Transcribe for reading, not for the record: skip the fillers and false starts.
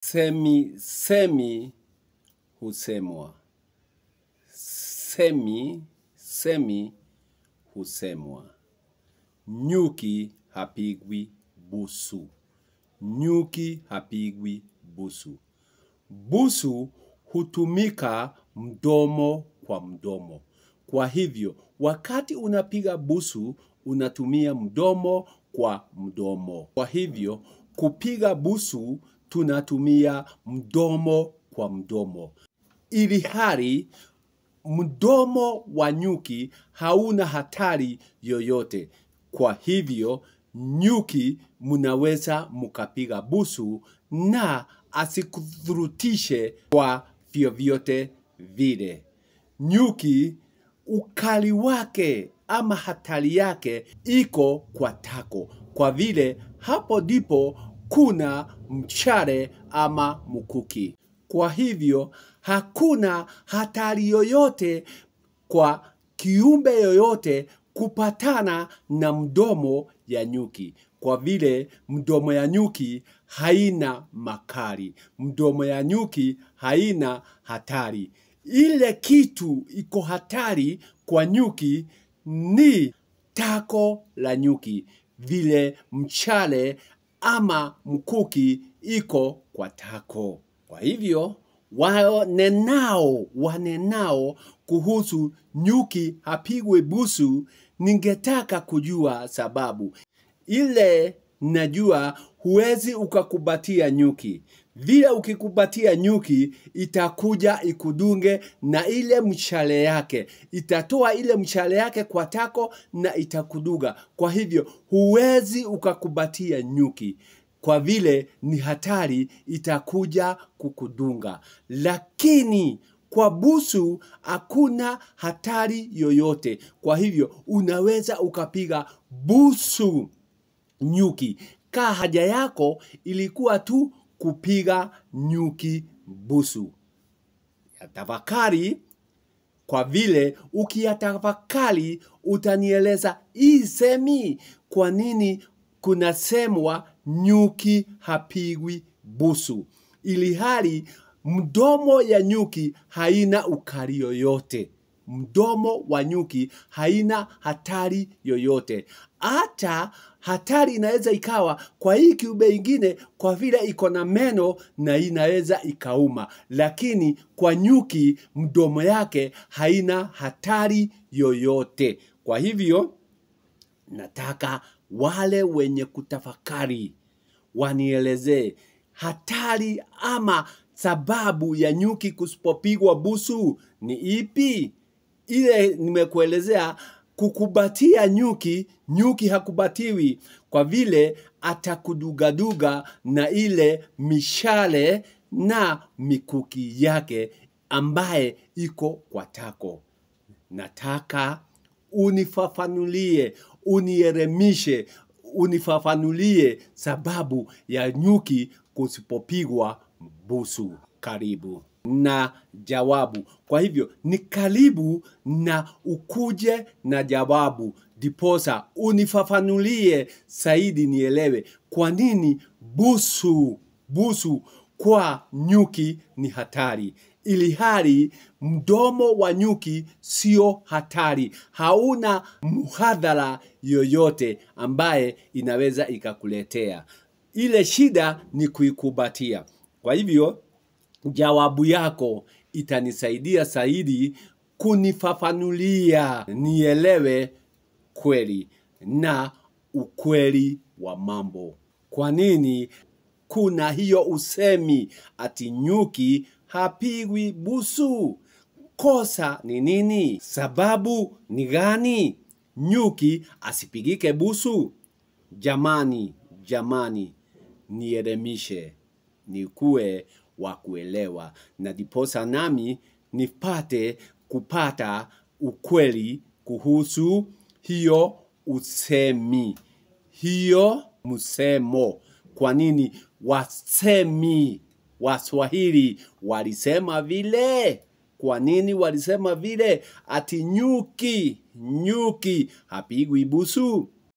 Semi semi husemwa. Semi semi husemwa. Nyuki hapigwi busu. Nyuki hapigwi busu. Busu hutumika mdomo kwa mdomo. Kwa hivyo, wakati unapiga busu, unatumia mdomo kwa mdomo. Kwa hivyo, kupiga busu, tunatumia mdomo kwa mdomo. Ilihali, mdomo wa nyuki hauna hatari yoyote. Kwa hivyo, nyuki mnaweza mkapiga busu na asikudhurutishe kwa vyovyote vile. Nyuki ukali wake ama hatari yake iko kwa tako, kwa vile hapo ndipo kuna mchale ama mkuki. Kwa hivyo hakuna hatari yoyote kwa kiumbe yoyote kupatana na mdomo ya nyuki, kwa vile mdomo ya nyuki haina makali, mdomo ya nyuki haina hatari. Ile kitu iko hatari kwa nyuki ni tako la nyuki, vile mchale ama mkuki iko kwa tako. Kwa hivyo wanenao kuhusu nyuki hapigwe busu, ningetaka kujua sababu. Ile najua huwezi ukakubatia nyuki. Vile ukikubatia nyuki itakuja ikudunge na ile mshale yake. Itatoa ile mshale yake kwa tako na itakuduga. Kwa hivyo huwezi ukakubatia nyuki, kwa vile ni hatari, itakuja kukudunga. Lakini kwa busu hakuna hatari yoyote. Kwa hivyo unaweza ukapiga busu nyuki. Ka haja yako ilikuwa tu kupiga nyuki busu. Tafakari, kwa vile ukiyatafakari utanieleza hii semi, kwa nini kunasemwa nyuki hapigwi busu, ilihali mdomo ya nyuki haina ukali yoyote. Mdomo wa nyuki haina hatari yoyote. Hata hatari inaweza ikawa kwa hii kiumbe ingine, kwa vile iko na meno na inaweza ikauma, lakini kwa nyuki mdomo yake haina hatari yoyote. Kwa hivyo nataka wale wenye kutafakari wanielezee hatari ama sababu ya nyuki kusipopigwa busu ni ipi? Ile nimekuelezea, kukubatia nyuki, nyuki hakubatiwi kwa vile atakudugaduga na ile mishale na mikuki yake ambaye iko kwa tako. Nataka unifafanulie, unieremishe, unifafanulie sababu ya nyuki kusipopigwa busu. Karibu na jawabu. Kwa hivyo ni karibu na ukuje na jawabu, diposa unifafanulie zaidi nielewe kwa nini busu kwa nyuki ni hatari, ilihali mdomo wa nyuki sio hatari, hauna muhadhara yoyote ambaye inaweza ikakuletea. Ile shida ni kuikubatia. Kwa hivyo jawabu yako itanisaidia zaidi kunifafanulia nielewe kweli na ukweli wa mambo. Kwa nini kuna hiyo usemi ati nyuki hapigwi busu? Kosa ni nini? Sababu ni gani nyuki asipigike busu? Jamani, jamani, nielemishe, nikuwe wa kuelewa, na diposa nami nipate kupata ukweli kuhusu hiyo usemi, hiyo msemo. Kwa nini wasemi Waswahili walisema vile? Kwa nini walisema vile ati nyuki hapigwi busu?